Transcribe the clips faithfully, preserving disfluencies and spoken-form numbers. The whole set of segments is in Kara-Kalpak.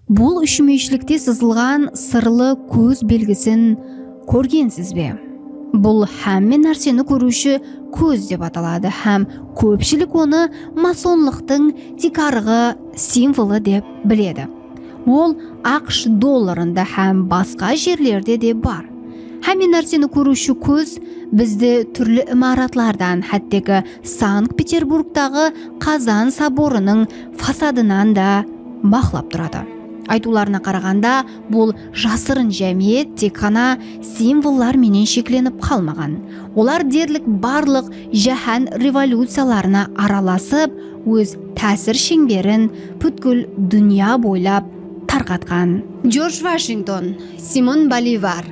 Bul úshmúyeshlikte sızılǵan sırlı kóz belgisin kórgensiz be? Bul hámme nárseni kóriwshi kóz dep ataladı hám kópshilik onı masonlıqtıń tiykarǵı simvolı dep biledi. Ol AQSh dollarında hám basqa jerlerde de bar. Hámme nárseni kóriwshi kóz bizdi túrli imaratlardan, hátteki Sankt-Peterburgtaǵı Qazan soborınıń fasadınan da baqlap turadı. Aytıwlarına qaraǵanda, bul jasırın jámiyet tek ǵana simvollar menen sheklenip qalmaǵan. Olar derlik barlıq jáhán revolyuciyalarına aralasıp, óz tásir sheńberin pútkil dúnya boylap tarqatqan. Jorj Vashington, Simon Bolivar,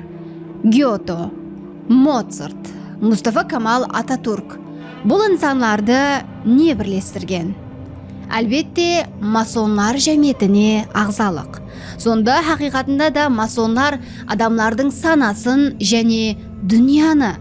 Gyoto, Motsart, Mustafa Kamal Ataturk. Bul insanlardı ne birlestirgen? Álbette, masonlar jámiyetine aǵzalıq. Sonda haqıyqatında da masonlar adamlardıń sanasın jáne dúnyanı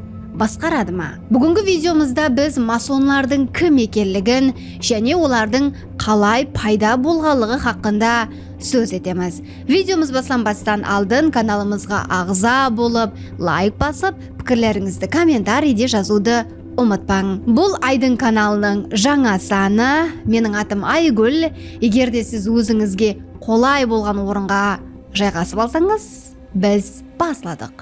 basqaradı ma? Búgingi videomızda biz masonlardıń kim ekenligin jáne olardıń qalay payda bolǵanlıǵı haqqında sóz etemiz. Videomız baslanbastan aldın kanalımızǵa aǵza bolıp, layk basıp, pikirlerińizdi kommentariyde jazıwdı umıtpań. Bul Aydın kanalınıń jańa sanı. Meniń atım Aygúl. Eger de siz ózińizge qolay bolǵan orınǵa jayǵasıp alsańız, biz basladıq.